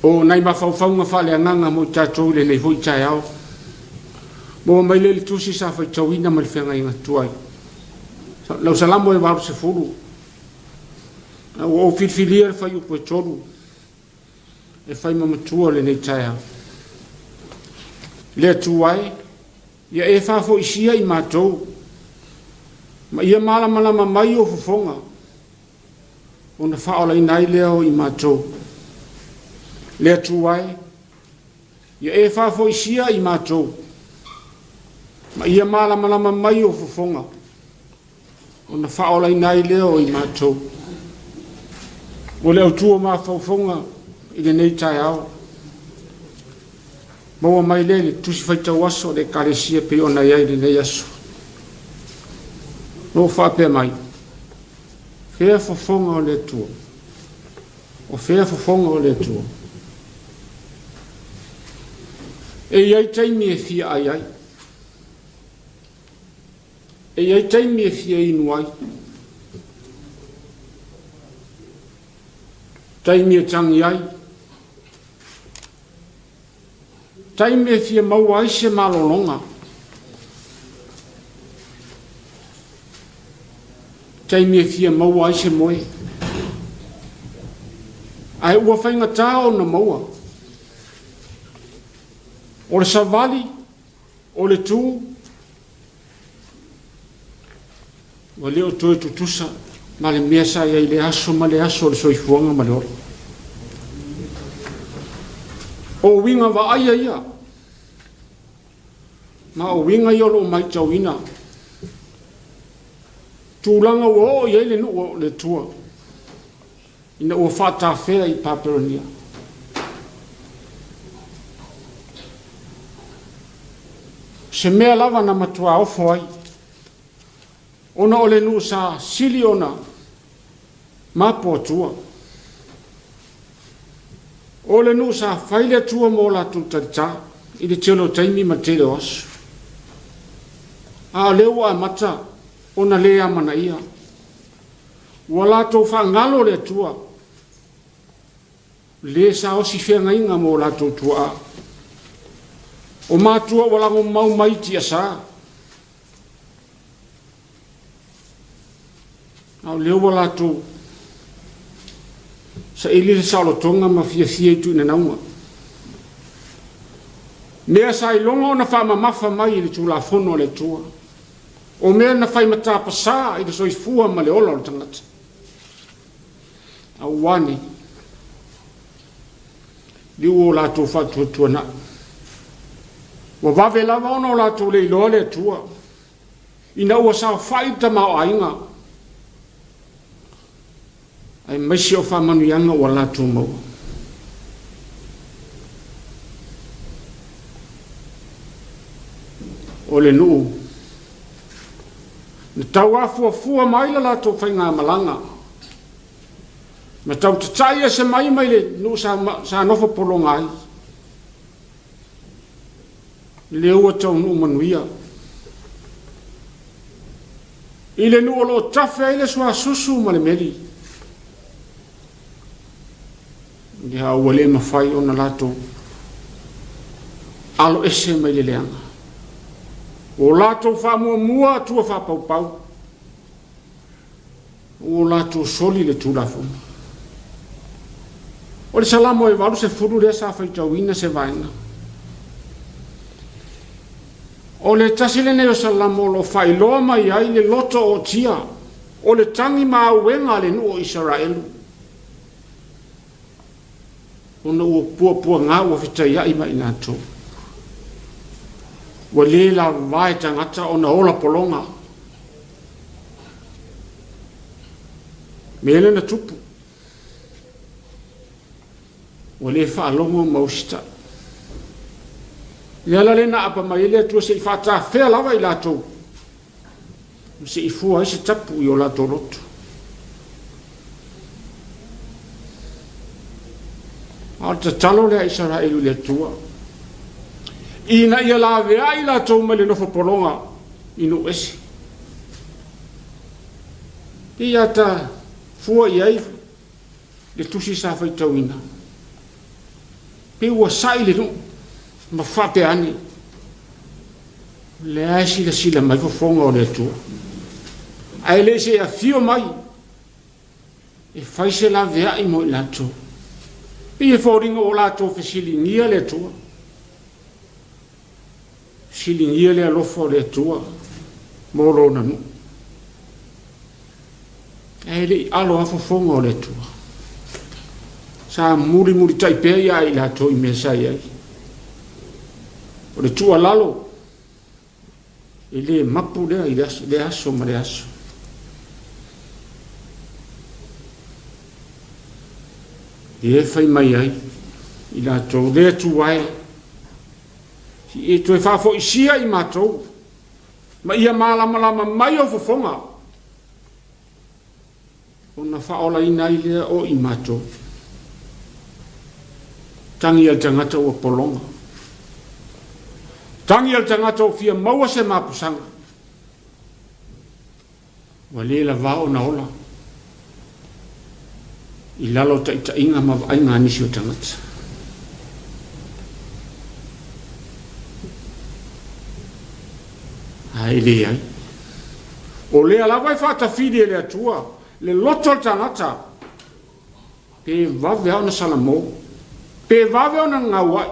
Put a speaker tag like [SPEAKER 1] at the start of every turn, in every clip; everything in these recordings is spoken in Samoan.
[SPEAKER 1] O nai mafaufauga faaleagaga mo i tatou i lenei foi taeao. Maua mai lea i le tusi sa faitauina ma le feagaiga tuai. Lau Salamo e 80. A ua ou filifilia le fuaiupu e 3 e fai ma matua lenei taeao. Le Atua e, ia e faafoisia i matou, ma ia malamalama mai ou fofoga, ona faaolaina ai lea o i matou. Le Atua e, ia e faafoisia i matou, ma ia malamalama mai ou fofoga, ona faaolaina ai lea o i matou. O le autu o mafaufauga i lenei taeao, maua mai lea i le tusi faitau aso o le Ekalesia pei ona i ai i lenei aso. O lo o faapea mai, fea fofoga o le Atua? O fea fofoga o le Atua? E i ai taimi e fia ai ai. E i ai taimi e fia inu ai. Taimi e tagi ai. Taimi e fia maua ai se malologa. Taimi e fia maua ai se moe. Ae ua faigata ona maua. O le savali, o le tu, ua le o toe tutusa ma le mea sa i ai i le aso ma le aso o le soifuaga ma le ola. O uiga vaaia ia, ma o uiga ia o lo o matauina tulaga ua oo i ai le nuu o le Atua ina ua faatafea i Papelonia. Se mea lava na matua ofo ai, ona o le nuu sa sili ona mapo atua. O le nuu sa fai le Atua mo latou talitā i le tele o taimi ma le tele o aso. A o lea ua amata ona le amanaia. Ua latou faagalo le Atua, le sa osi feagaiga mo latou tuaa. O matua ua lagomau mai i tiasa. A o lea ua latou saili le saolotoga ma fiafia i tuinanauga. Mea sa iloga ona faamamafa mai i le Tulafono a le Atua. O mea na fai matapasā i le soifua ma le ola o le tagata. A ua ane, liu o latou faatuatuanai. Ua vave lava ona o latou le iloa le Atua, ina ua saofai le tamaoaiga, aemaise o faamanuiaga ua latou maua. O le nuu na tauafuafua mai le latou faigamalaga, na tau tatai ese mai mai le nuu sa, sa nofo pologa ai. Lea ua taunuu manuia i le nuu o lo o tafe ai le suasusu ma le meli. Ia ua le mafai ona latou alo ese mai le leaga. Ua latou faamuamua atua faapaupau. Ua latou soli le Tulafono. O le Salamo e 80 lea sa faitauina se vaega. O le tasi lenei o Salamo o lo o faailoa mai ai le loto ootia o le tagi ma auega a le nuu o Isaraelu, ona ua puapuaga ua fetaiai ma i latou. Ua le lavava e tagata ona ola pologa. Mea lea na tupu. Ua le faalogo ma usitai. Le ala lea na aapa mai ai le Atua se i faatafea lava i latou, ma se i fua ai se tapu i o latou loto. A o le tatalo lea a Isaraelu i le Atua, ina ia laveai latou mai le nofo pologa i nuu ese. Pei a ta fua i ai le tusi sa faitauina. Pei ua sa'i le nuu ma faapea ane, O lea e silasila mai fofoga o le Atua, ae le i se i afio mai e fai se laveai mo i latou. Pei e foliga ua latou fesiligia le Atua, fesiligia le alofa o le Atua mo lona nuu. Ae le i alo lava fofoga o le Atua. Sa mulimulitai pea ia i latou i mea sa i ai. O le tuualalo, e le mapu lea i lea aso ma lea aso. Lea e fai mai ai i latou, le Atua e, si e toe faafoisia i matou, ma ia malamalama mai ou fofoga, ona faaolaina ai lea o i matou. Tagi a le tagata ua pologa. Tagi a le tagata ua fia maua se mapusaga. Ua le lavā ona ola i lalo o taitaiga ma vaaiga a nisi o tagata. Ae leai. O lea lava e faatafili e le Atua le loto o le tagata, pe vave lava ona salamo, pe vave ona gauai,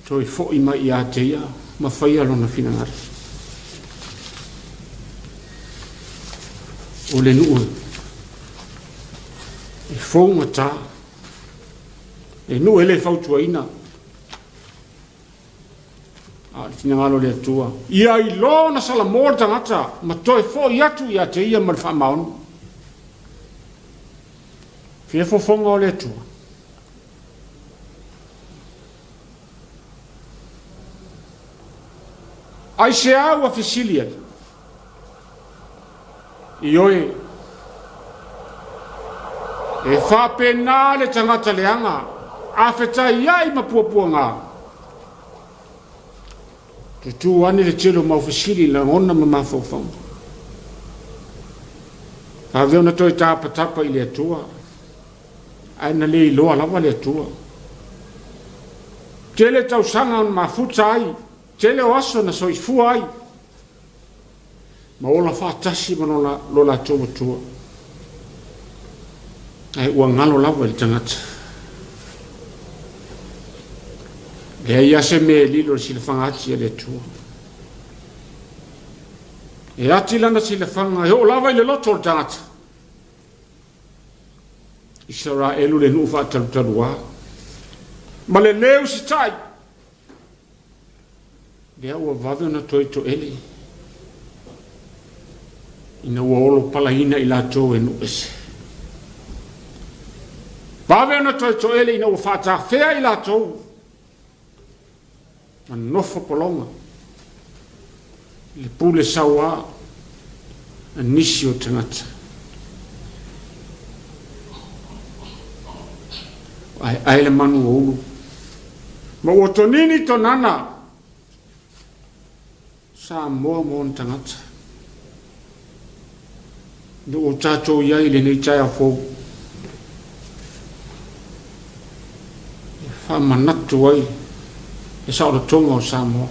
[SPEAKER 1] toe foi mai ia te ia ma faia lona finagalo. O le nuu e fougata, le nuu e le fautuaina, A o le finagalo o le Atua, ia iloa ona salamo le tagata ma toe foi atu ia te ia ma le faamaoni. Fia fofoga o le Atua. Aisea ua fesili ai? Ioe, e faapena le tagata leaga, a fetaiai ma puapuaga. Tutū ane le tele o mau fesili, lagona ma mafaufauga. Vave ona toe tapatapa i le Atua, ae na le iloa lava le Atua. Tele tausaga na mafuta ai, tele o aso na soifua ai, ma ola faatasi ma lo latou Atua. Ae ua galo lava i le tagata. Leai lava se mea e lilo i le silafaga ati a le Atua. E ati lana silafaga e oo lava i le loto o le tagata. Isaraelu le nuu faatalutalua ma le le usitai. Lea ua vave ona toe toele ina ua olopalaina i latou e nuu ese. Vave ona toe toele ina ua faatafea i latou ma nofo pologa i le pule sauā a nisi o tagata. Aeae le manu o ulu ma ua tonini tonana Samoa ma ona tagata. Ina ua tatou i ai i lenei taeao fou, e faamanatu ai le saolotoga o Samoa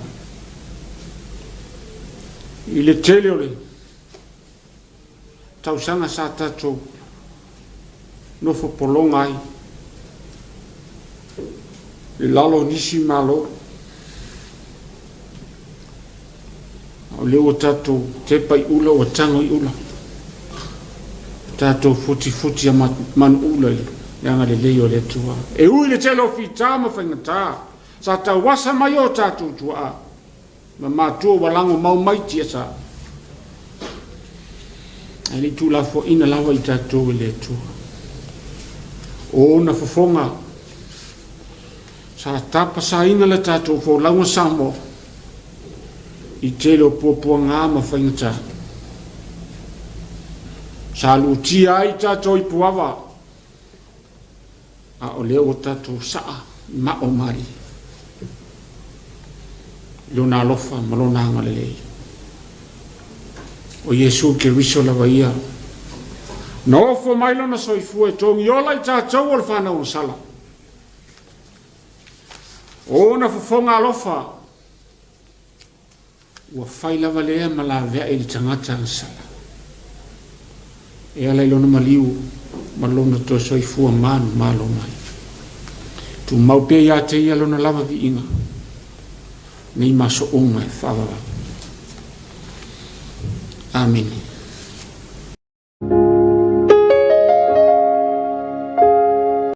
[SPEAKER 1] i le tele o le tausaga sa tatou nofo pologa ai i lalo o nisi Malo. A o lea ua tatou tepa i ula, ua tago i ula, tatou futifuti a manuula i le agalelei o le Atua. E ui i le tele o fita ma faigata sa tauasa mai o tatou tuaa ma matua ua lago mau mai tiasa, ae le i tuulafoaina lava i tatou e le Atua. O ona fofoga sa tapasaina le tatou folauga Samoa i tele o puapuaga ma faigata. Sa lutia ai tatou i Puava, a o lea ua tatou saa i maa o malie i Lona alofa ma Lona agalelei. O Iesu Keriso lava ia. Na ofo mai lona soifua e togi ola i tatou o le fanau agasala. O ona fofoga alofa ua fai lava lea ma laveai i le tagata agasala e ala i lona maliu ma lona toe soifua manumalo mai. Tumau pea ia te ia lona lava viiga nei ma aso uma e faavavau. Amene.